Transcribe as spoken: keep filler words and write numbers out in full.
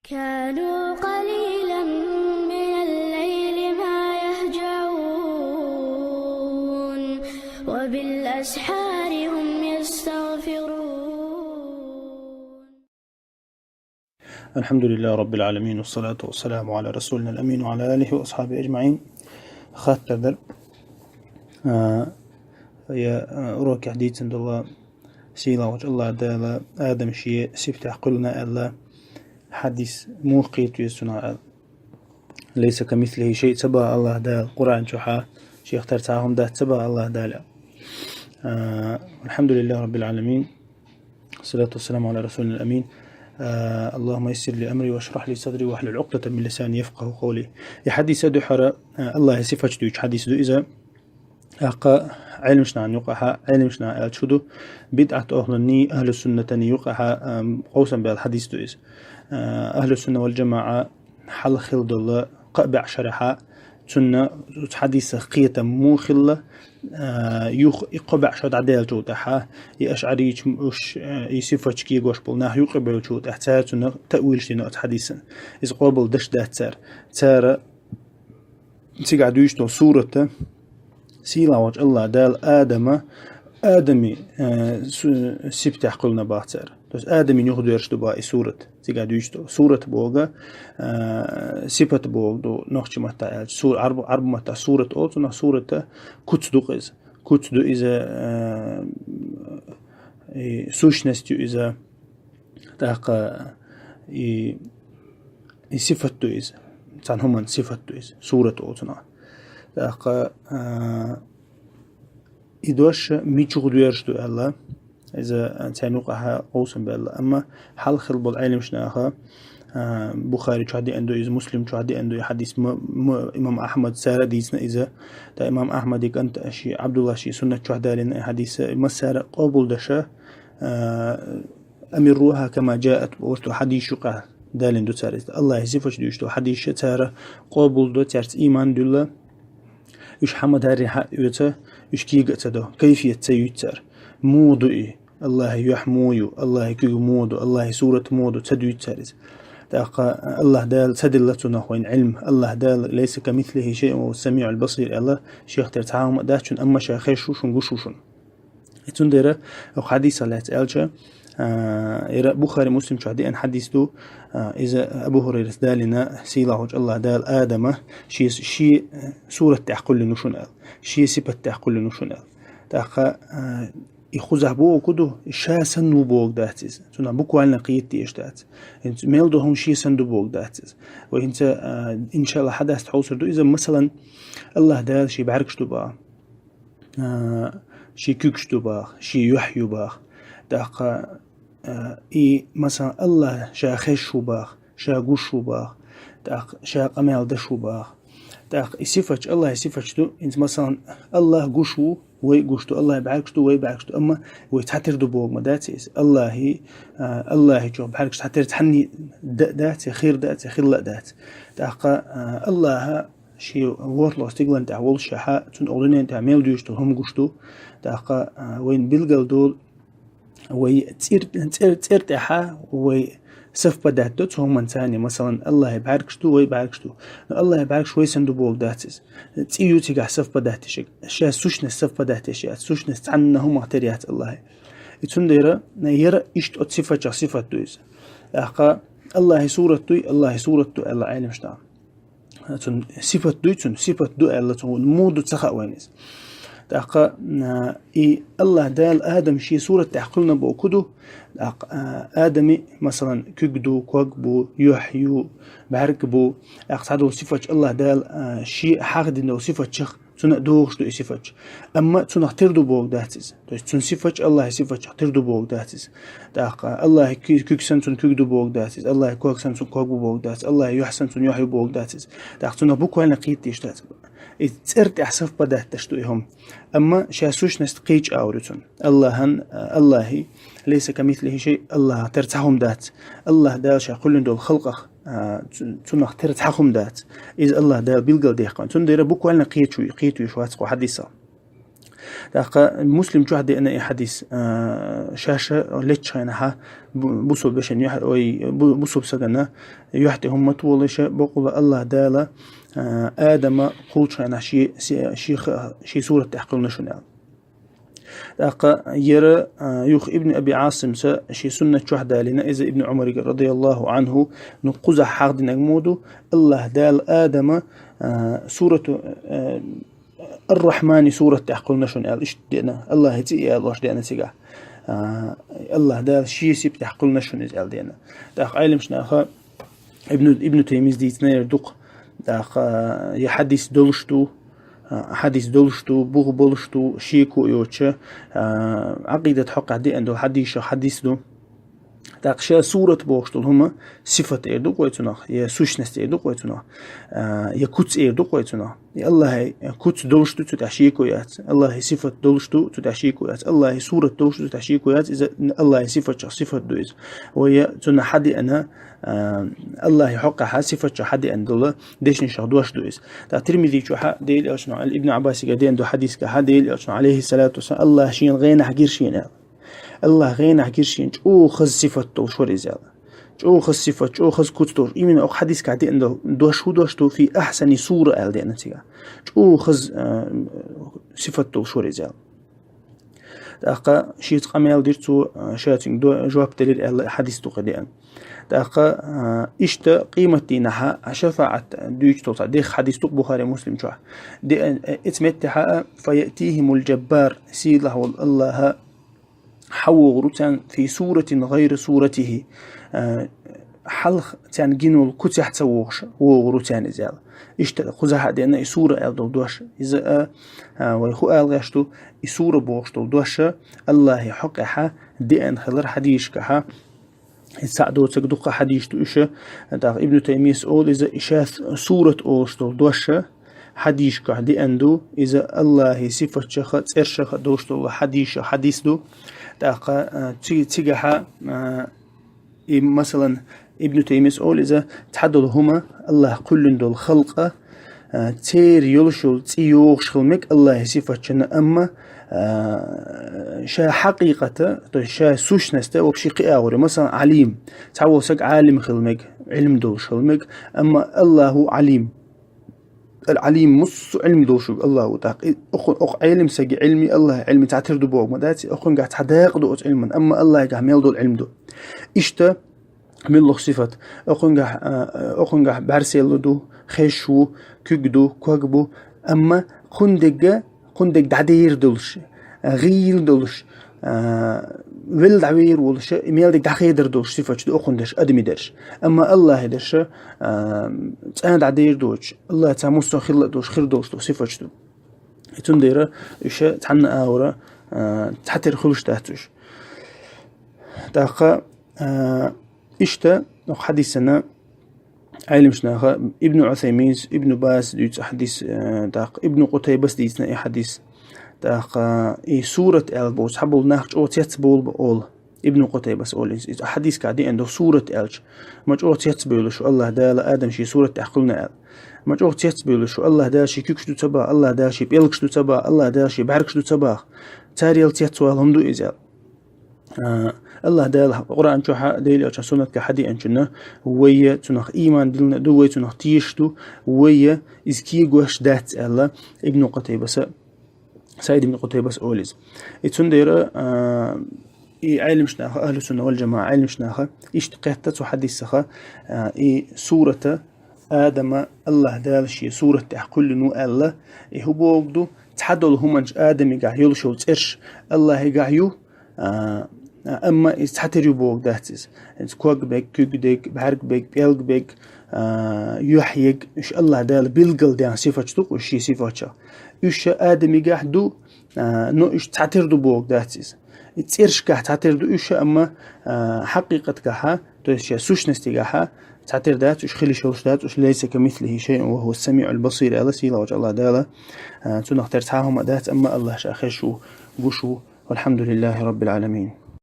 كانوا قليلا من الليل ما يهجعون، وبالأسحار هم يستغفرون. الحمد لله رب العالمين، والصلاة والسلام على رسولنا الأمين وعلى آله وأصحابه أجمعين. Хаттар дар. А, я, а, уроке хьадийцина долу сийлахьчу Аллах Дала Адам шен сифатех кхоьллина аьлла хьадис муха кхета веза цунах аьлла. «Лайса камислихи шай», ца боху Аллах Дала, Къуръан чохьа шех тера цхьа хӀума дац ца боху Аллах Дала. А, «Алхьамдулиллахи раббил Ӏаламин. Салату вассаламу Ӏала расулил амин. А, Аллахумма яссир ли амри ва шрахь ли садри вахьлул Ӏукъдатан мин лисани яфкъаху къавли». И хьадиса дуьхьара, а, Аллахьа сифаташ дуьйцу хьадис ду иза. ТӀаккха Ӏеламнахана юкъахьа, Ӏеламнаха аьлча хӀун ду, бидӀат-ахьлунний, ахьлу-суннатаний юкъахьа, ам, къовсам баьлла хьадис ду иза. А, ахьлу-сунна вал-жамаӀа хьалха хилла долу кхаа бӀе шарахьа, цунна оцу хьадисах кхетам муха хилла, а, юха и кхо бӀе шо дӀадаьллачул тӀаьхьа, и ашӀарийча уьш, а, и сифаташ кегош болу нах юкъа бевллачул тӀаьхьа, цара цунах таъвилаш дина оцу хьадисана. Иза къобал деш дац цара. Цара цигахь дуьйцу долу сурата, сийлахьчу Аллах Дала Адама, Адами, э, су-, сифатех кхоьллина боху цара. То есть Адамин юхадоьрзуш ду боху и сурат. Цигахь дуьйцу долу сурат боху, э, сифат боху ду нохчийн маттахь аьлча. Сур-, Ӏарбу-, Ӏарбу маттахь сурат олу цунах, сурата куц ду иза. Куц ду иза, э, и сущность ю иза. ТӀаккха и, и сифат ду иза. Цхьана хӀуманан сифат ду иза. Сурат олу цунах. ТӀаккха, а, и дош мича юхадоьрзуш ду аьлла, иза царна юкъахьа къовсам баьлла. Амма хьалха хилла болу Ӏеламнаха, а, Бухари чохь деана ду иза, Муслим чохь деана ду и хьадис, ма-, ма-, имам Ахьмад, цара а дийцина иза. Ткъа имам Ахьмадан кӀанта шен Ӏабдуллас шен суннат чохь далийна и хьадис, массара а къобалдеша, а, «Амирруха кама джаат», боху хьадис юкъахь далийна ду цара иза. Аллахьан сифаташ дуьйцу хьадисаш цара къобалдо, цаьрца ийман дуьллу. Уьш хьан ма-дарри хьаоьцу, уьш кега а ца до, кайфият ца юьйцу цара. Муха ду и? Аллахьан юьхь муха ю, Аллахьан куьг муха ду, Аллахьан сурат муха ду, ца дуьйцу цара иза. ТӀаккха Аллах Дала ца делла цунах вайна Ӏилма. Аллах Дала «Лайса камислихи шайъун ва хува ссамиъул басир» аьлла, шех тера цхьа хӀума а дац шуна, амма ша хезаш ву шуна, гуш ву шуна. И цундела оха хьадисах лаьцна аьлча, а, эра Бухари, Муслим чохь деана хьадис ду, а, иза Абу Хурайрас далийна, сийлахьчу Аллах Дала Адама шен, шен сурат тӀехь кхоьллина ву шуна аьлла, шен сифат тӀехь кхоьллина ву шуна аьлла. ТӀаккха, а, и кхузахь бохург хӀун ду, ша санна ву бохург дац иза. Цунах буквально кхета дезаш дац. ХӀинца мел ду хӀума ша санна ду бохург дац иза. Вай хӀинца, а, иншааллахь, хьадаста хьовсур ду иза, масалан, Аллах Дала шен бӀаьргаш ду боху. А, шен куьгаш ду боху, шен юьхь ю боху. ТӀаккха, а, и, масалан, Аллах ша хезаш ву боху, ша гуш ву боху, тӀаккха ша къамел деш ву боху. ТӀаккха и сифаташ, Аллахьан сифаташ ду, хӀинца, масалан, Аллах гуш ву, вай а гуш ду, Аллахьан бӀаьргаш ду, вай а бӀаьргаш ду, амма вай цхьатера ду бохург ма дац иза. Аллахьан, а, Аллахьан чохь бӀаьргаш цхьатера цхьанний д-, дац, я хир дац, я хилла а дац. ТӀаккха, а, Аллаха шен ворхӀалгӀа стиглан тӀехь волушшехьа, цунна оха дуьнен тӀехь мел дуьйцуш долу хӀума гуш ду. ТӀаккха, а, вайна билгал долу, вай цӀер-, цӀер-, цӀер тӀехьа вай совпадать до цу хӀуманца, масалан, Аллахьан бӀаьргаш ду, вай бӀаьргаш ду. Но Аллахьан бӀаьргаш вай санна ду бохург дац иза. ЦӀе ю цигахь совпадать деш. Шайн сущность совпадать деш яц, сущность цхьанна хӀумах тера яц Аллахьан. И цундела яра иштта оцу сифатех сифат ду иза. ТӀаккха Аллахьан сурат дуй, Аллахьан сурат ду аьлла Ӏеламнаха. Цуьнан сифат дуй, цуьнан сифат ду аьлла, цуьнан муха ду ца хаьа вайна иза. ТӀаккха, а, и Аллах Дала Адам шен сурат тӀехь кхоьллина бохург хӀун ду? ТӀаккха, а, Адаман, масалан, куьг ду, ког бу, юьхь ю, бӀаьрг бу. ТӀаккха цхьадолу сифаташ Аллах Дала, а, шен хьахдина долу сифатех цунна а догӀуш ду и сифаташ. Амма цунах тера ду бохург дац иза. То есть цуьнан сифаташ Аллахьан сифатех тера ду бохург дац иза. ТӀаккха Аллахьан ку-, куьг санна цуьнан куьг ду бохург дац иза. Аллахьан ког санна цуьнан ког бу бохург дац иза. Аллахьан юьхь санна цуьнан юьхь ю бохург дац иза. ТӀаккха цунах буквально кхета дезаш дац. И цӀер тӀехь совпадать деш ду и хӀума. Амма шайн сущность кхечу агӀор ю цуьнан. Аллахьан, а, Аллахьан, «Лайса камислихи шай», Аллахьан тера цхьа хӀума дац. Аллах Дала ша кхоьллина долу халкъах, а, цу-, цунах тера цхьа хӀума дац. Иза Аллах Дала билгалдаьккхина. Цундела буквально кхеташ ву, кхеташ вац кху хьадисах. ТӀаккха Муслим чохь деана и хьадис, а, шаьш леччахьана хьа бу-, бусалба вешан юьхь-, ой, бу-, бусалба сагана юьхь тӀе хӀумма толаша, бакъула Аллаха Дала, а, Адама кхуллучхьана ши, ши, ши ха-, ши сурат тӀехь кхуьллина шуна аьлла. ТӀаккха яра, а, юха Ибн Аби Ӏасимса ши суннат чохь далийна, иза Ибн Ӏумарга, радияллаху Ӏанху, ну кхузахь хьахдинарг ма ду, Аллаха Дала Адама, а, сурату, а, Ар-Рахмани сурат тӀехь кхуьллина шуна аьлла, иштта деана, Аллахьи цӀи а аьлла ош деана цигахь. А, Аллаха Дала шен сипатехь кхуьллина шуна иза аьлла деана. ТӀаккха Ӏелимаш наха Ибну, Ибну Таймис дийцина яра дукха. ТӀаккха я хьадис долуш ду, а, хьадис долуш ду, бух болуш ду, шеко йоцуша, а, Ӏакъидат хьокъехь деана долу хьадисех хьадис ду. ТӀаккха ша сурат бохуш долу хӀума сифат эр ду-кх вай цунах, я сущность эр ду-кх вай цунах, а, я куц эр ду-кх вай цунах. И Аллахьи куц долуш ду, цу тӀехь шеко яц. Аллахьи сифат долуш ду, цу тӀехь шеко яц. Аллахьи сурат долуш ду, цу тӀехь шеко яц. Иза Аллахьи сифатчех сифат ду иза. Вай цунах хьадеана, а, Аллахьи хьокъехь сифатчех хьадеана долу дешнашах дош ду иза. ТӀаккха Тирмизи чохь Делан Элчано, Ибн Ӏаббасига деана долу хьадисехь Делан Элчано, алейхиссалату вассалам, Аллахьа шена гӀенахь гира шена аьлла. Аллахьа гӀенахь гира шена чӀогӀа хаза сифат долуш вара иза аьлла. ЧӀогӀа хаза сифат, чӀогӀа хаза куц долуш. Именно окху хьадисехь деана долу дош хӀун дош ду, фи ахьсани сура аьлла деана цигахь. ЧӀогӀа хаза, а, сифат долуш вара иза аьлла. ТӀаккха шеца къамел дира цо, а, ша цуьнга до-, жоп делира аьлла, хьадис ду кхин деана. ТӀаккха, а, иштта къематдийнахь шафаӀат дуьйцуш долу цхьа дехха хьадис ду-кх Бухари, Муслим чохь. Де-, а, а, эца меттехь а, фа яътихимул джаббар, сийлахь волу Аллахьа хьавогӀур ву царна фи суратин гӀайра суратихи. А, хьалха царна гина волу куцехь ца вогӀуш, вогӀур ву царна иза аьлла. Иштта кхузахь а деана и сура аьлла долу дош. Иза а, а, вай хӀун ала гӀерташ ду, и сура бохуш долу дош Аллахьи хьокъехь деана хилар хьадисашкахь. Иза цхьаъ доцург дуккха хьадис ду уьш. ТӀаккха Ибн Таймийс олу иза, и ша сурат олуш долу дош хьадисашкахь деана ду, иза Аллахьи сифатчеха, цӀершаха долуш долу хьадисашкахь хьадис ду. ТӀаккха, а, ци-, цигахь, а, и, масалан, Ибн Таймийс олу иза, цхьадолу хӀума Аллахьа кхуьллина долу халкъа, а, церан йолуш йолу цӀе йогӀуш хила мега Аллахьи сифатчунна, амма, а, ша хьакъикъата, то есть ша сущността вообще кхин агӀор ю. Масалан, Ӏалим. Цхьаволу саг Ӏалим хила мега, Ӏилма долуш хила мега, амма Аллахь ву Ӏалим. Ал-Ӏалим, массо а Ӏилма долуш ву Аллахь ву. ТӀаккха и, окху-, окху Ӏелим саги Ӏилми, Аллахьи Ӏилми цхьатера ду боху ма дац, окхуьнгахь цхьа дакъа ду оцу Ӏилман, амма Аллахьигахь мел долу Ӏилма ду. Иштта, муьлхха сифат. Окхуьнгахь, а, а, окхуьнгахь бӀаьрселла ду, хеш ву, куьг ду, ког бу. Амма кхуьндерг, кхуьндерг дӀадер долуш, а, гӀийла долуш, а, велла дӀавер волуш, и мел дерг дӀахедар долуш сифаташ ду окхуьнан дерш, адамийн дерш. Амма Аллахьан дерш, а, цӀа дӀадер доцуш, Аллахь цхьа массо а хилла а долуш, хир долуш долу сифаташ ду. И цундела уьш цхьанна агӀора, а, цхьатера хуьлуш дац уьш. ТӀаккха, а, иштта, окху хьадисана Ӏелимаш наха, Ибн Ӏусайминс, Ибн Баз дуьйцу хьадис, а, тӀаккха Ибн Къутайбас дийцина и хьадис. ТӀаккха и сурат аьлла боху, цхьаболу нах чӀогӀа цецбовла бу олу. Ибн Къутайбас олу иза. Иза хьадискахь деана ду сурат аьлча. Ма чӀогӀа цецбевлла шу Аллахь Дала Адам шен сурат тӀехь кхуьллина аьлла. Ма чӀогӀа цецбевлла шу Аллахь Дала шен куьгаш ду ца баха, Аллахь Дала шен пӀелгаш ду ца баха, Аллахь Дала шен бӀаьргаш ду ца баха. Царел цецвала хӀума ду иза аьлла. А, Аллахь Дала Къуръан чохь а, Делан Элчан суннатгахь хьадеанчунна, вай цунах ийман диллина ду, вай цунах тешаш ду, вай иза кегош дац аьлла Ибн Къутайбаса, Саид ибн Къутайбас олу иза. И цундела, а, и Ӏелимаш наха, ахьлу сунна вал джамаӀа Ӏелимаш наха, иштта кхетта цу хьадисаха, а, и сурата Адама Аллахь Дала шен сурат тӀехь кхуьллина ву аьлла, и хӀун боху ду, цхьадолу хӀуманаш Адамигахь йолуш йолу цӀерш Аллахьигахь ю, а, амма иза цхьатера ю боху дац иза. Иза ког бег, куьг дег, бӀаьрг бег, пӀелг бег, а, юьхь ег, уьш Аллахь Дала билггал даьхна сифаташ ду-кх уьш шен сифаташах. Уьш ша Адамигахь ду, а, но уьш цхьатера ду боху дац иза. И цӀершкахь цхьатера ду уьш, амма, а, хьакъикъатгахьа, то есть шен сущностигахьа, цхьатера дац уьш, хила йиш йолуш дац уьш, лайса камислихи шайъун ва хӀува самиъул басир аьлла, сийлахьчу Аллахь Дала, а, цунах тера цхьа а хӀума дац, амма Аллахь ша хезаш ву, гуш ву. Валхьамдулиллахьи раббил Ӏаламин.